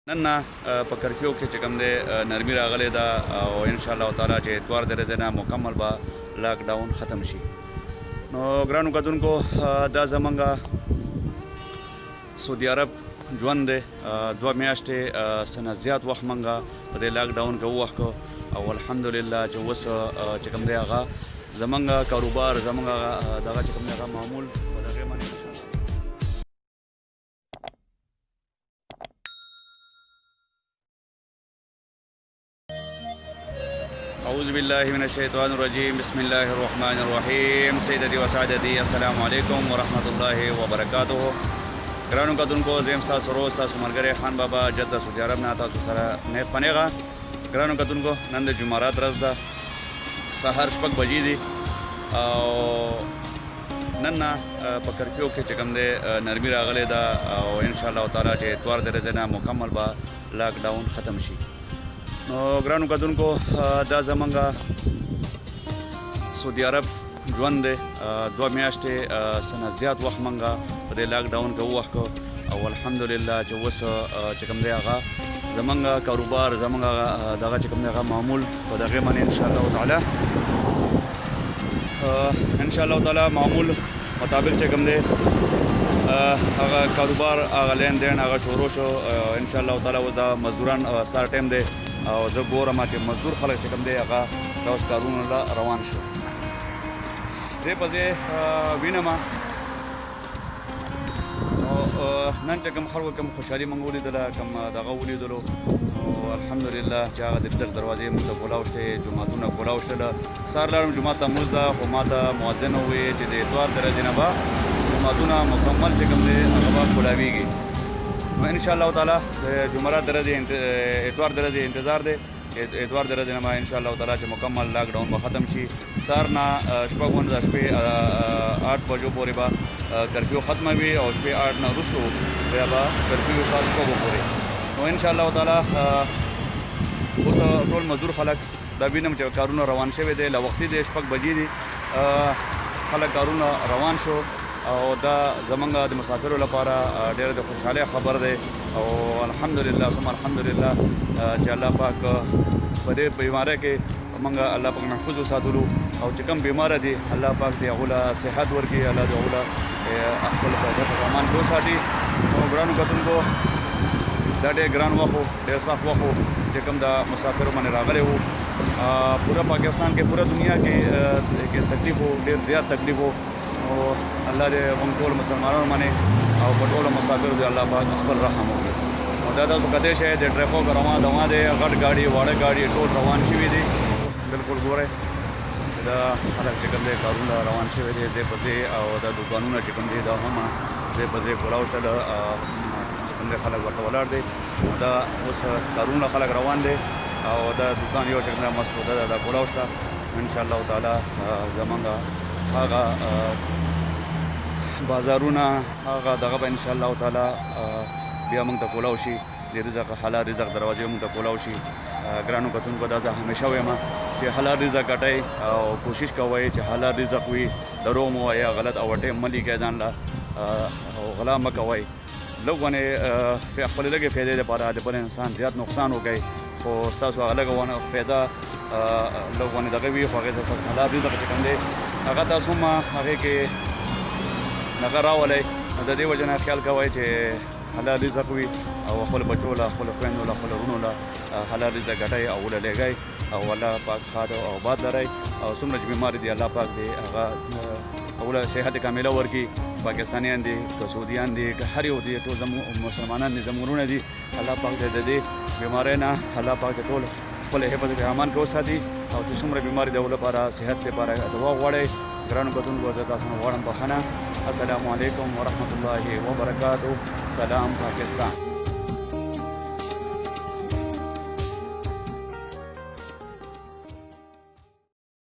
نن په کرفیو کې چې کوم دی نرمي راغلې ده او ان شاء الله تعالی چې اتوار د ورځې نه مکمل به لاک ډاون ختم شي. نو ګرانو کتونکو، دا زمونږ سعودي عرب ژوند دی. 2 میاشتې څه نه زیات وخت مونږ په دې لاک ډاون کې ووخت او الحمدلله چې اوس چې کوم دی هغه زمونږ کاروبار، زمونږ دغه چې کوم دی هغه معمول په دغې باندې. اعوذ بالله من الشیطان الرجیم، بسم الله الرحمن الرحیم. سیدتی و سعادتی، السلام علیکم ورحمت الله وبرکاته. ګرانو کتونکو، زه یم ستاسو ورور، ستاسو ملګری خان بابا جده سعودي عرب نه تاسو سره نیغ په نیغه. ګرانو کتونکو، نن د جمعرات ورځ ده، سهار 6 بجې دي او نن په کرفیو کې چې کوم دی نرمي راغلې ده او ان شاء الله تعالی چې اتوار د ورځې نه مکمل به لاک ډاون ختم شي. نو ګرانو کتونکو، دا زمونږ سعودي عرب ژوند دی. 2 میاشتې څه نه زیات وخت مونږ په دې لاک ډاون کې ووخت او الحمدلله چې اوس چې کوم دی هغه زمونږ کاروبار، زمونږ دغه چې کوم دی هغه معمول په دغې باندې ان شاء الله تعالی ان شاء الله تعالی معمول مطابق چې کوم دی هغه کاروبار، هغه لین دین هغه شروع شو. ان شاء الله تعالی اوس دا مزدوران سار ټایم دی او زه ګورم چې مزدور خلک چې کوم دی هغه دا اوس کارونو له روان شو. ځای په ځای وینم. نو نن چې کوم خلکو کوم خوشحالي موږ ولیدله، کوم دغه ولیدلو، نو الحمدلله چې هغه د رزق دروازې موږ ته کولاو شوې، جوماتونه کولاو شول. سهار لاړم جومات ته لمونځ ده، خو ما ته مؤذن وویل چې د اتوار د ورځې نه به جوماتونه مکمل چې کوم دی هغه به کولاویږي. نو ان شاء الله تعالی د جمعرات د ورځې، اتوار د ورځې انتظار دی. اتوار د ورځې نه به ان شاء الله تعالی چې مکمل لاک ډاون به ختم شي. سهار نه 6 نه د شپې 8 بجو پورې به کرفیو ختمه وي او شپې 8 نه وروسته بیا به کرفیو سهار 6 پورې. نو ان شاء الله تعالی اوس ټول مزدور خلک دا وینم چې کارونه روان شوي دی. له وختي دی، 6 بجې دي، خلک کارونه روان شو او دا زمونږ د مسافرو لپاره ډېره د خوشحالۍ خبر دی. او الحمدلله ثم الحمدلله چې الله پاک په دې بیمارۍ کې موږ الله پاک محفوظ وساتلو او چې کوم بیماره دي الله پاک دې هغو له صحت ورکړي، الله دې هغو له خپل په امان کې وساتي. نو ګرانو کتونکو، دا ډېر ګران وخت و، ډېر سخت وخت و چې کوم د مسافرو باندې راغلی و. پوره پاکستان کې، پوره دنیا کې تکلیف و، ډېر زیات تکلیف و. او الله دې موږ ټول مسلمانانو باندې او په ټولو مسافرو دې الله پاک خپل رحم وکړي. نو دا تاسو کتلی شئ د ټریفک روان دوان دی، غټ ګاډي واړه ګاډي ټول روان شوي دي. بالکل ګورئ دا خلک چې کوم دی کارونه روان شوي دي ځای په ځای او دا دوکانونه چې کوم دی دا هم ځای په ځای کولاو شول، چې کوم دی خلک ورته ولاړ دي. دا اوس کارونه خلک روان دي او دا دوکان یو چې کوم دی مست ده دا کولاو شته. ان شاء الله تعالی زمونږ هغه بازارونه هغه دغه به ان شاء الله تعالی بیا موږ ته کولاو شي، د رزق حلال رزق دروازې موږ ته کولاو شي. ګرانو کتونکو، دا زه همیشه وایم چې حلال رزق ګټئ او کوشش کوئ چې حلال رزق وي، دروغ مه وایئ، غلط او ټیم مه لیکئ ځان له او غلا مه کوئ. لږ غونې خپلې لږې فایدې دپاره د بل انسان زیات نقصان وکړئ، خو ستاسو هغه لږه ونه فایده لږ غونې دغه وي، خو هغې ستاسو حلال رزق چې کوم دی هغه تاسو هم هغې کې هغه راولئ. نو د دې وجې نه خیال کوئ چې حلال رزق وي او خپل بچو له، خپلو خویندو له، خپلو وروڼو له حلال رزق ګټئ او ولېږئ او الله پاک ښاد او آباد لرئ. او څومره چې بیمار دي الله پاک دې هغه هغو له صحت کامله ورکړي. پاکستانیان دي که سعودیان دي که هر یو دي، ټول زموږ مسلمانان دي، زموږ وروڼه دي. الله پاک دې د دې بیمارۍ نه الله پاک دې ټول خپل حفظ په امان کې وساتي او چې څومره بیمار دي د هغو لپاره صحت لپاره دعا غواړئ. ګرانو کتونکو، زه تاسو نه غواړم بخښنه. السلام علیکم ورحمت الله وبرکاته. سلام پاکستان.